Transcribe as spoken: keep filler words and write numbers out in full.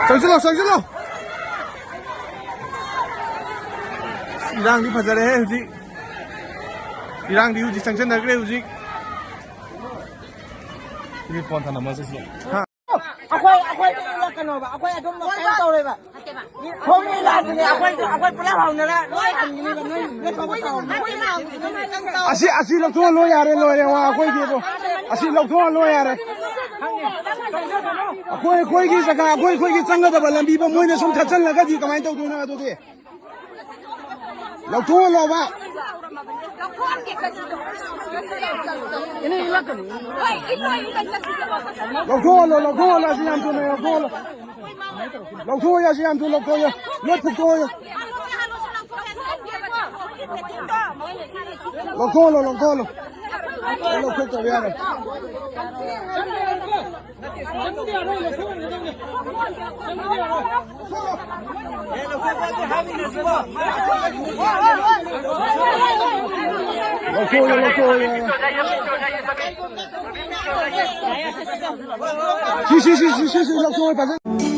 ꯆꯪꯁꯤꯜꯂꯣ, ꯆꯪꯁꯤꯜꯂꯣ꯫ ꯏꯔꯥꯡꯗꯤ ꯐꯖꯔꯦꯍꯦ ꯍꯧꯖꯤꯛ꯫ ꯏꯔꯥꯡꯗꯤ ꯍꯧꯖꯤꯛ ꯆꯪꯁꯤꯟꯅꯈ꯭ꯔꯦ ꯍꯧꯖꯤꯛ꯫ ꯁꯤꯗꯤ ꯐꯣꯟ ꯊꯝꯃꯝꯃ ꯆꯠꯁꯤꯔꯣ? ꯍꯥ? ꯑꯩꯈꯣꯏ, ꯑꯩꯈꯣꯏꯗ ꯏꯜꯂꯛꯀꯅꯣꯕ꯫ ꯑꯩꯈꯣꯏ ꯑꯗꯨꯝꯕ ꯀꯩꯝ ꯇꯧꯔꯣꯏꯕ꯫ ꯈꯣꯡꯒꯤ ꯂꯥꯟꯗꯨꯅꯦ ꯑꯩꯈꯣꯏ, ꯑꯩꯈꯣꯏ ꯄꯨꯂꯞ ꯍꯧꯅꯔ ꯂꯣꯏ ꯍꯟꯒꯅꯤꯕ꯫ ꯅꯣꯏ, ꯅꯣꯏ ꯊꯣꯛꯄ ꯇꯧꯔꯣ꯫ ꯑꯁꯤ, ꯑꯁꯤ ꯂꯧꯊꯣꯛꯍꯜꯂꯣ ꯌꯥꯔꯦ, ꯂꯣꯏꯔꯦ꯫ ꯋꯥ ꯑꯩꯈꯣꯏꯒꯤꯕꯨ꯫ ꯑꯁꯤ ꯂꯧꯊꯣꯛꯍꯜꯂꯣ ꯌꯥꯔꯦ꯫ ꯑꯩꯈꯣꯏ, ꯑꯩꯈꯣꯏꯒꯤ ꯖꯒꯥ, ꯑꯩꯈꯣꯏ, ꯑꯩꯈꯣꯏꯒꯤ ꯆꯪꯒꯗꯕ ꯂꯝꯕꯤꯕꯨ ꯃꯣꯏꯅ ꯁꯨꯝ ꯊꯠꯆꯜꯂꯒꯗꯤ ꯀꯃꯥꯏꯅ ꯇꯧꯗꯣꯏꯅꯣ ꯑꯗꯨꯗꯤ? ꯂꯧꯊꯣꯛꯍꯜꯂꯣꯕ꯫ ꯂꯧꯊꯣꯛꯍꯜꯂꯣ, ꯂꯧꯊꯣꯛꯍꯜꯂꯣ, ꯑꯁꯤ ꯌꯥꯝ ꯊꯨꯅ ꯂꯧꯊꯣꯛꯍꯜꯂꯣ꯫ ꯂꯧꯊꯣꯛꯑꯣ, ꯑꯁꯤ ꯌꯥꯝ ꯊꯨꯅ ꯂꯧꯊꯣꯛꯑꯣ꯫ ꯂꯣꯏ ꯐꯨꯛꯇꯣꯛꯑꯣ꯫ ꯂꯧꯊꯣꯛꯍꯜꯂꯣ, ꯂꯧꯊꯣꯛꯍꯜꯂꯣ꯫ ꯂꯣꯏ ꯂꯧꯊꯣꯛꯇꯕ ꯌꯥꯔꯣꯏ꯫ ꯂꯧꯊꯣꯛꯑꯣ, ꯂꯧꯊꯣꯛꯑꯣ꯫ ꯁꯤ, ꯁꯤ, ꯁꯤ, ꯁꯤ, ꯁꯤ, ꯁꯤ, ꯂꯧꯊꯣꯛꯑꯣ, ꯐꯖꯅ꯫